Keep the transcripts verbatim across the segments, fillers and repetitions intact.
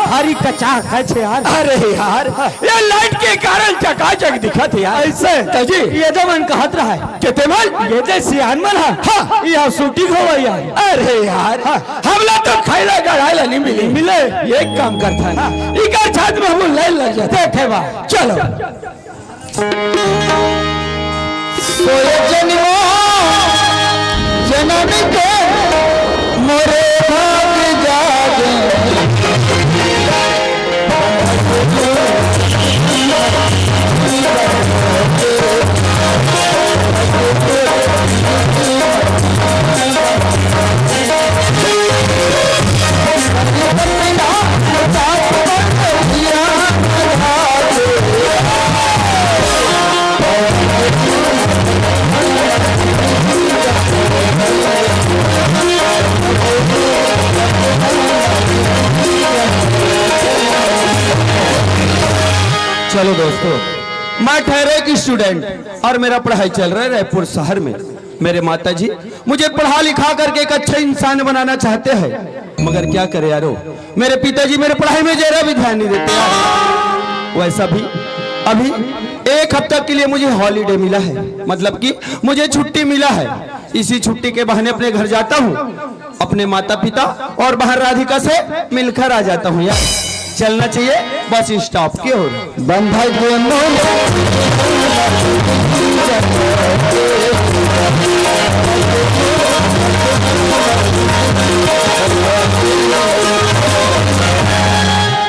भारी कचाकच हे यार। अरे यार, ये लाइट के कारण चकाचक दिखत हे यार। अइसे? त जी। ये तो मन कहत रहा हे। के ते मन? ये जे सियान मन हा। हाँ। ये shooting होवय यार। अरे यार, हाँ। हमला तो खैला गड़ाय ला नहीं मिली। मिले। एक काम करथन। हाँ। इकर छत में हम लाइन लग जाथन। देखे बा। चलो। सोए जन्मों जन्म के मोरे भाग जागे। चलो दोस्तों, मैं ठहरे एक student और मेरा पढ़ाई चल रहा है रायपुर शहर में। मेरे माता जी मुझे पढ़ा लिखा करके एक अच्छा इंसान बनाना चाहते हैं, मगर क्या करे यारो, मेरे पिताजी मेरे पढ़ाई में जरा भी ध्यान नहीं देते यार। वैसा भी अभी एक हफ्ता के लिए मुझे holiday मिला है, मतलब कि मुझे छुट्टी मिला है। इसी छुट्टी के बहाने अपने घर जाता हूँ, अपने माता पिता और बहन राधिका से मिलकर आ जाता हूँ यार। चलना चाहिए बस stop की ओर। बंधा के मोल।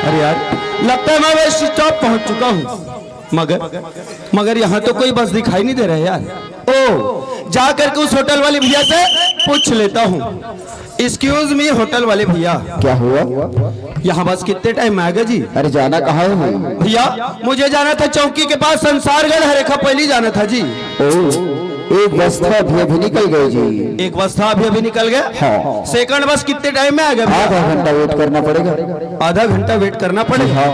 अरे यार, लगता है मैं बस stop पहुंच चुका हूँ। मगर, मगर यहाँ तो कोई बस दिखाई नहीं दे रहा है यार। ओ, जा करके उस होटल वाले भैया से पूछ लेता हूँ। Excuse me, होटल वाले भैया। क्या हुआ? यहाँ बस कितने time में आएगा जी? अरे, जाना कहाँ है भाई? भैया, मुझे जाना था चौकी के पास, संसारगढ़ हरेखा पहली जाना था जी। ओ, एक बस था, अभी अभी निकल गए जी। एक बस था, अभी अभी निकल गया? हाँ। Second बस कितने time में आएगा भैया? आधा घंटा wait करना पड़ेगा। आधा घंटा wait करना पड़ेगा? हाँ।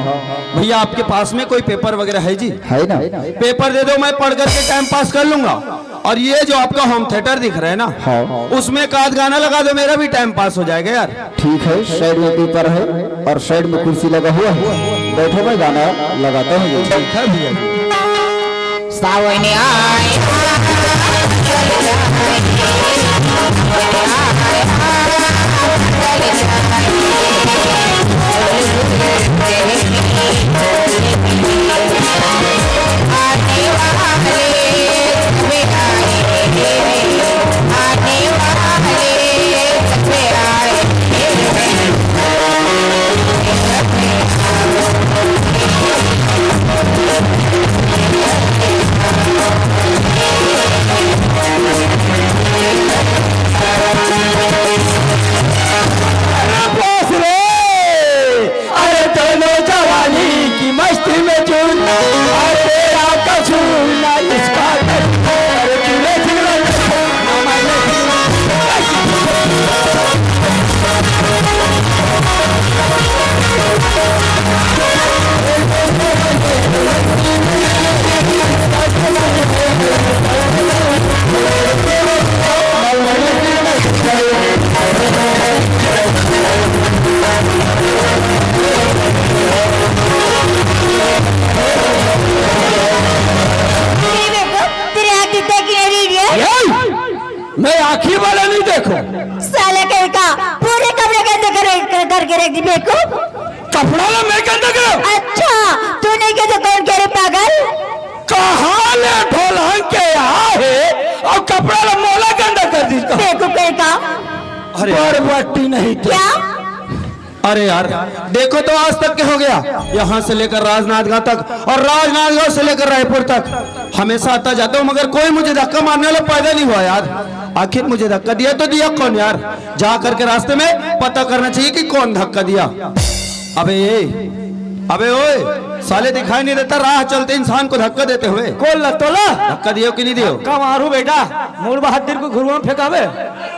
भैया, आपके पास में कोई paper वगैरह है जी? है ना। Paper दे दो, मैं पढ़ करके time pass कर लूंगा। और ये जो आपका home theatre दिख रहा है ना, हाँ। उसमें एक आध गाना लगा दो, मेरा भी time pass हो जाएगा यार। ठीक है, side में paper है और side में कुर्सी लगा हुआ है, बैठो, मैं गाना लगाता हूँ। ठीक है भैया। सावन आए। अरे दोनों जवानी की मस्ती में चूर, अरे तेरा कसूर ना इसका कसूर, अरे तूने सिगरेट तेरी आँख कितने की है रे? ये? मैं आँखी वाला नहीं देखो। साले कहीं का पूरे कमरे के अंदर कर, कर, करके रख दी बेवकूफ। कपड़ा ला मैं गंदा करो। अच्छा, तू नहीं के तो कौन करे पागल? कहाँ ले ढोलहन के आए और कपड़ा ला मोला गंदा कर दी? बेवकूफ कहीं का। अरे बरबट्टी नहीं तो। क्या? अरे यार, देखो तो आज तक क्या हो गया, यहाँ से लेकर राजनांदगांव तक और राजनांदगांव से लेकर रायपुर तक हमेशा आता जाता हूँ, मगर कोई मुझे धक्का मारने वाला पैदा नहीं हुआ यार। आखिर मुझे धक्का दिया तो दिया कौन यार? जा करके रास्ते में पता करना चाहिए कि कौन धक्का दिया। अबे ये, अबे ओए, साले दिखाई नहीं देता राह चलते इंसान को धक्का देते हुए। कौन लतोला? धक्का दियो कि नहीं दियो? धक्का मारू बेटा, मूड़ बहादुर को घुरुआ में फेंकावे।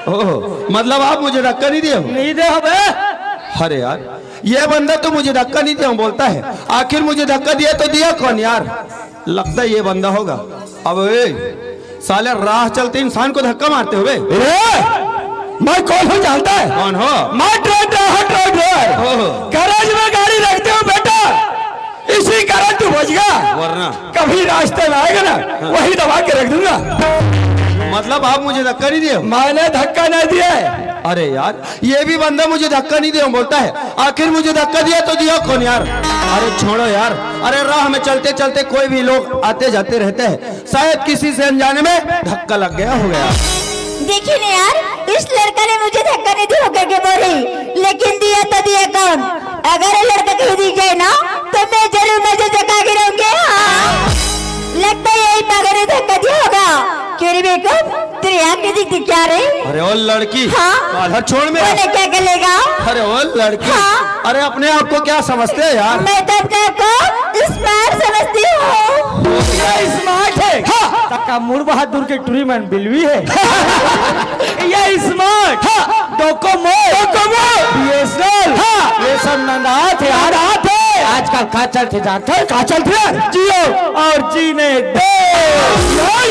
ओहो, मतलब आप मुझे धक्का नहीं दिए हो? नहीं दे हो बे। अरे यार, ये बंदा तो मुझे धक्का नहीं दिया हूँ बोलता है, आखिर मुझे धक्का दिया तो दिया कौन यार? लगता है ये बंदा होगा। अब ए, साले राह चलते इंसान को धक्का मारते हुए। ए, मैं कौन हूँ जानता है? कौन हो? मैं ड्राइवर हूँ, ड्राइवर। ओहो। गैराज में गाड़ी अभी रास्ते में आएगा ना, वही दबा के रख दूंगा। मतलब आप मुझे धक्का नहीं दिए? मैंने धक्का नहीं दिया है। अरे यार, ये भी बंदा मुझे धक्का नहीं दिया बोलता है। आखिर मुझे धक्का दिया तो दिया कौन यार? अरे छोड़ो यार। अरे राह में चलते चलते कोई भी लोग आते जाते रहते हैं, शायद किसी से अनजाने में धक्का लग गया होगा यार। देखिए ना यार, इस लड़का ने मुझे धक्का नहीं दिया होगा के बोली, लेकिन दिया तो दिया कौन? अगर ये लड़का कहीं दिख जाए ना, तो मैं जरूर मजे जगा के रहूंगी। हाँ, लगता है यही पागल ने धक्का दिया होगा। क्यों रे बेवकूफ, तेरी आंख नहीं दिखती क्या रे? अरे ओ लड़की, हाँ? बाल हर छोड़ मेरा। बोले क्या कर लेगा? अरे ओ लड़की, हाँ? अरे अपने आप को क्या समझते हैं यार? मैं तो अपने आप को स्मार्ट समझती हूँ। क्या स्मार्ट है? हाँ। तका मूड़ बहादुर के टूरी मन बिलवी है। ये स्मार्ट। हाँ। डोकोमो। डोकोमो। बीएसएनएल। हाँ। ये सब नंदात है यार। नंदात है। आजकल का चलते जानते हैं? का चलते हैं? जियो और जीने दे। भाई,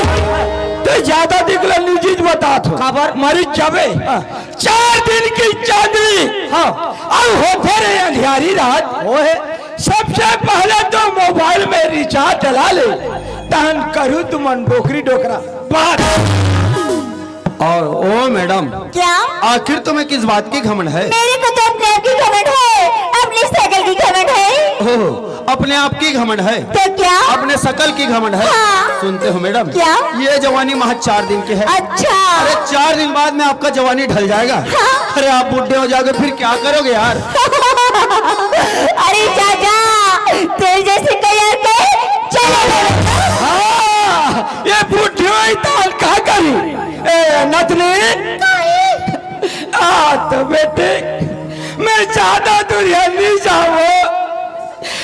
तो ज्यादा दिखला निजी बता तो। खबर? मरी जावे। हाँ। चार दिन की चांदनी। हाँ। और होते रहे अंधियारी रात। वो है। सबसे पहले तो मोबाइल में रिचार्ज डला ले, तहन करू तुमन डोकरी डोकरा बात। और ओ मैडम, क्या? आखिर तुम्हें किस बात की घमंड है? मेरे को तो अपने आप की घमंड है, अपनी साइकिल की घमंड है। ओह, अपने आप की घमंड है? तो क्या? अपने शकल की घमंड है? हाँ। सुनते हो मैडम? क्या? ये जवानी महज चार दिन की है। अच्छा। अरे चार दिन बाद में आपका जवानी ढल जाएगा। हाँ। अरे आप बूढ़े हो जाओगे, फिर क्या करोगे यार? अरे चाचा, तेरे जैसे कई यार के चले गए। हाँ, ये बूढ़ी हुई ताल का करी? ए नथनी, आ तो बेटे, मैं ज्यादा दूरिया नहीं जाऊँ।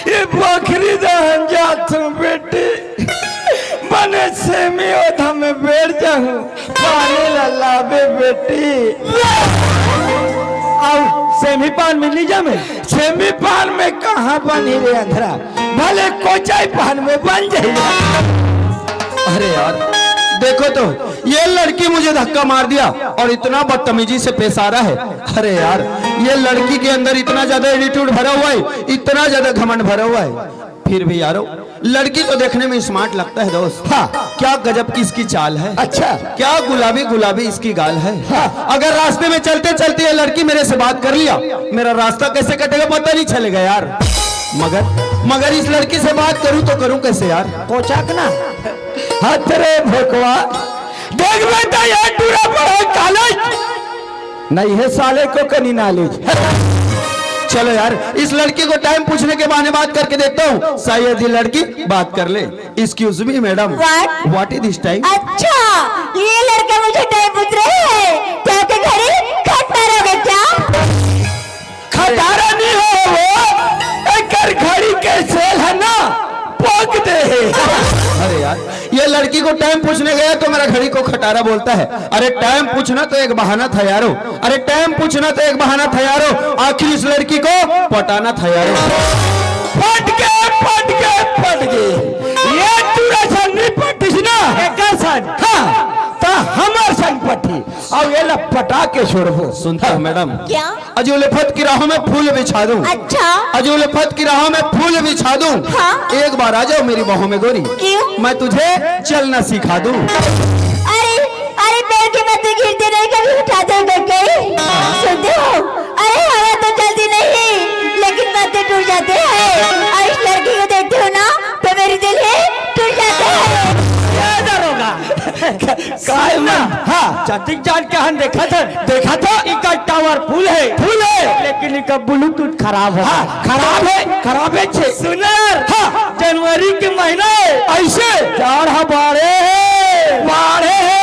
ये बखरी दहन जात हूँ बेटी, बने सेमी ओधा में बैठ जाऊँ, पानी ला लाबे बेटी। अब सेमी पान में नहीं जामे। सेमी पान में कहाँ बनी रे अंधरा, भले कोचाई पान में बन जाइए। अरे यार, देखो तो, ये लड़की मुझे धक्का मार दिया और इतना बदतमीजी से पेश आ रहा है। अरे यार, ये लड़की के अंदर इतना ज्यादा एटीट्यूड भरा हुआ है, इतना ज्यादा घमंड भरा हुआ है। फिर भी यारो, लड़की तो देखने में स्मार्ट लगता है दोस्त। हाँ। क्या गजब की इसकी चाल है। अच्छा। क्या गुलाबी गुलाबी इसकी गाल है। हाँ। अगर रास्ते में चलते चलते ये लड़की मेरे से बात कर लिया, मेरा रास्ता कैसे कटेगा, पता नहीं चलेगा यार। मगर, मगर इस लड़की से बात करूं तो करूं कैसे यार? कोचाक ना। हाथ रे भोकवा, देख बेटा, ये टूरा पड़ा है कॉलेज। नहीं है साले को कनी नॉलेज। चलो यार, इस लड़की को टाइम पूछने के बहाने बात करके देखता हूँ, शायद ये लड़की बात कर ले। Excuse me madam, what? What is this time? अच्छा, ये लड़का मुझे टाइम पूछ रहे हैं, तो आपके घड़ी खत्म हो गई क्या? खटारा नहीं हो वो, एकर घड़ी के सेल है ना, पोक दे। अरे यार, ये लड़की को टाइम पूछने गया तो मेरा घड़ी को खटारा बोलता है। अरे टाइम पूछना तो एक बहाना था यारो, अरे टाइम पूछना तो एक बहाना था यारो, आखिर इस लड़की को पटाना था यारो। पट गए, पट गए, पट गए। ये टूरा संग नहीं पटिस ना। एकर संग? हाँ, तो हमर संग पटी। अब ये ला पटा के छोड़बो। सुनता हूँ मैडम। क्या? अजूले फत की राहों में फूल बिछा दूं। अच्छा। अजूले फत की राहों में फूल बिछा दूं। हाँ। एक बार आ जाओ मेरी बाहों में गोरी। क्यों? मैं तुझे चलना सिखा दूं। अरे, अरे, पैर के मध्य गिरते नहीं, कभी उठाते हो गई? सुनते हो? अरे, हवा तो चलती नहीं, लेकिन पत्ते टूट जाते हैं। और इस लड़की को देखते हो ना, तो मेरी दिल ही टूट जाते हैं। ये दरोगा। काय सुन ना। मन? हाँ। जतिक जान के हम देखा था। देखा था? इका टावर फुल है। फुल है। लेकिन इका ब्लूटूथ खराब है। हाँ, खराब है, खराब है छे। सुन यार। हाँ। जनवरी के महीना है। ऐसे? जाड़ हा बाढ़े है। बाढ़े है।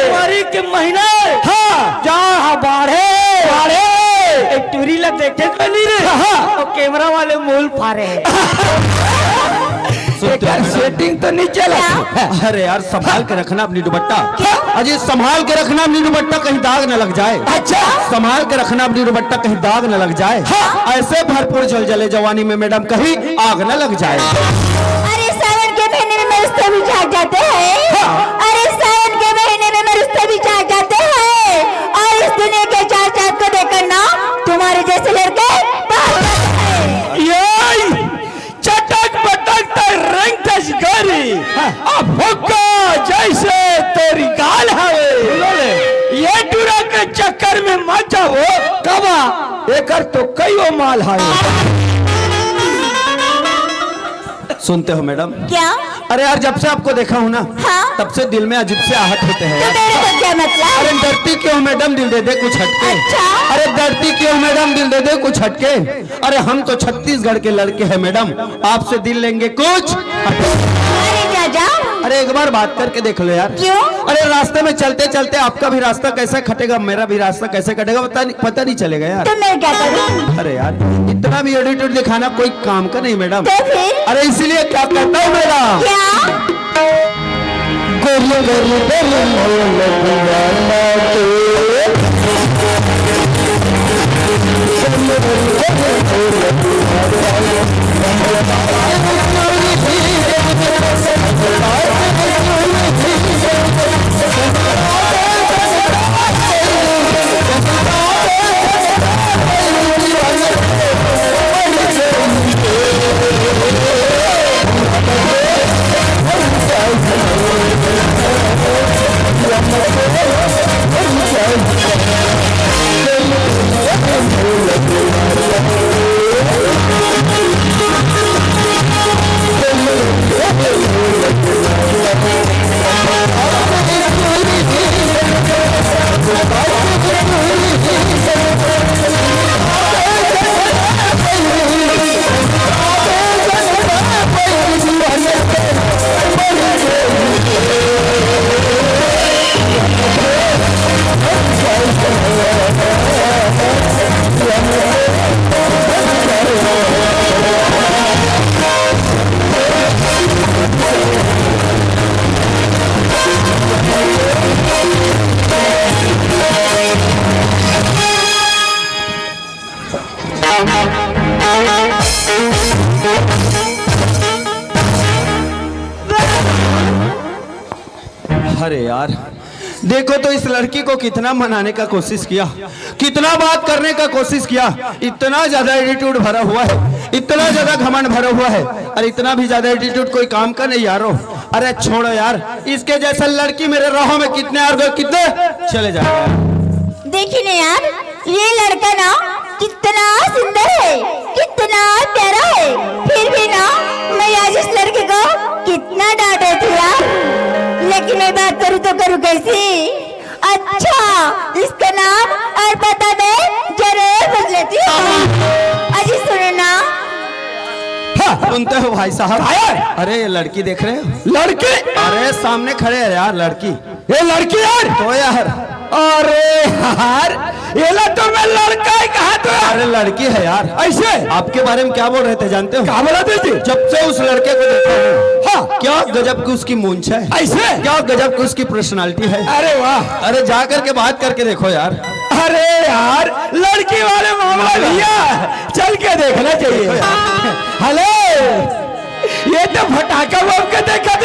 जनवरी के महीना है। हाँ। जाड़ हा बाढ़े। बाढ़े। एक टूरी ला देखे तो नहीं रे। हाँ, हाँ। और कैमरा वाले मूल फारे हैं। सुनते हो मैडम? सेटिंग तो नहीं चला। क्या? अरे यार, संभाल के रखना अपनी दुपट्टा। क्या? अजय, संभाल के रखना अपनी दुपट्टा, कहीं दाग न लग जाए। अच्छा। संभाल के रखना अपनी दुपट्टा, कहीं दाग न लग जाए। हाँ। ऐसे भरपूर जल जले जवानी में मैडम, कहीं आग न लग जाए। अरे सावन के महीने में मरुस्ते भी जाग जाते हैं। हाँ। अरे सावन के महीने में मरुस्ते भी जाग जाते हैं। और इस दुनिया के चार चांद को देखकर ना तुम्हारे जैसे लड़के भाग जाते हैं। ये चटक बटक तक रंग तस गरी। मत जाओ। काबर? एकर तो कई वो माल हावे। सुनते हो मैडम? क्या? अरे यार, जब से आपको देखा हूँ ना, हाँ? तब से दिल में अजीब से आहट होते हैं तो यार। मेरे को क्या मतलब? अरे डरती क्यों मैडम, दिल दे दे कुछ हटके। अच्छा? अरे डरती क्यों मैडम, दिल दे दे कुछ हटके। अरे हम तो छत्तीसगढ़ के लड़के हैं मैडम, आपसे दिल लेंगे कुछ हटके। अरे जा जा। अरे एक बार बात करके देख लो यार। क्यों? अरे रास्ते में चलते चलते आपका भी रास्ता कैसे कटेगा, मेरा भी रास्ता कैसे कटेगा, पता नहीं, पता नहीं चलेगा यार। तो मैं क्या करूँ? अरे यार, इतना भी एटीट्यूड दिखाना कोई काम का नहीं मैडम। तो फिर? अरे इसीलिए क्या कहता हूँ मैडम? क्या? गोरी गोरी गोरी मोर लगिया ना तू। अरे यार, देखो तो इस लड़की को कितना मनाने का कोशिश किया, कितना बात करने का कोशिश किया, इतना ज्यादा एटीट्यूड भरा हुआ है, इतना ज्यादा घमंड भरा हुआ है। अरे इतना भी ज्यादा एटीट्यूड कोई काम का नहीं यारो। अरे छोड़ो यार, इसके जैसा लड़की मेरे राहों में कितने आ गए, कितने चले जाए। देखी ना यार, ये लड़का ना कितना सुंदर है, कितना प्यारा है, फिर भी ना मैं आज इस लड़के को कितना डांटे थी यार, लेकिन मैं बात करूँ तो करूँ कैसी? अच्छा, इसका नाम और पता मैं जरूर पूछ लेती हूँ। अजी सुनो ना। हाँ, सुनते हो भाई साहब? अरे ये लड़की देख रहे हो? लड़की? अरे सामने खड़े है यार लड़की। ये लड़की यार? तो यार। अरे यार, ये ला तो मैं लड़का ही कहा तो यार। अरे लड़की है यार। ऐसे? आपके बारे में क्या बोल रहे थे जानते हो? क्या बोला थे जी? जब से उस लड़के को देखा हूँ, हाँ। क्या गजब की उसकी मूंछ है। ऐसे? क्या गजब की उसकी पर्सनालिटी है। अरे वाह। अरे जा करके बात करके देखो यार। अरे यार, लड़की वाले मामला भैया, चल के देखना चाहिए। हेलो, ये तो फटाका बम के देखा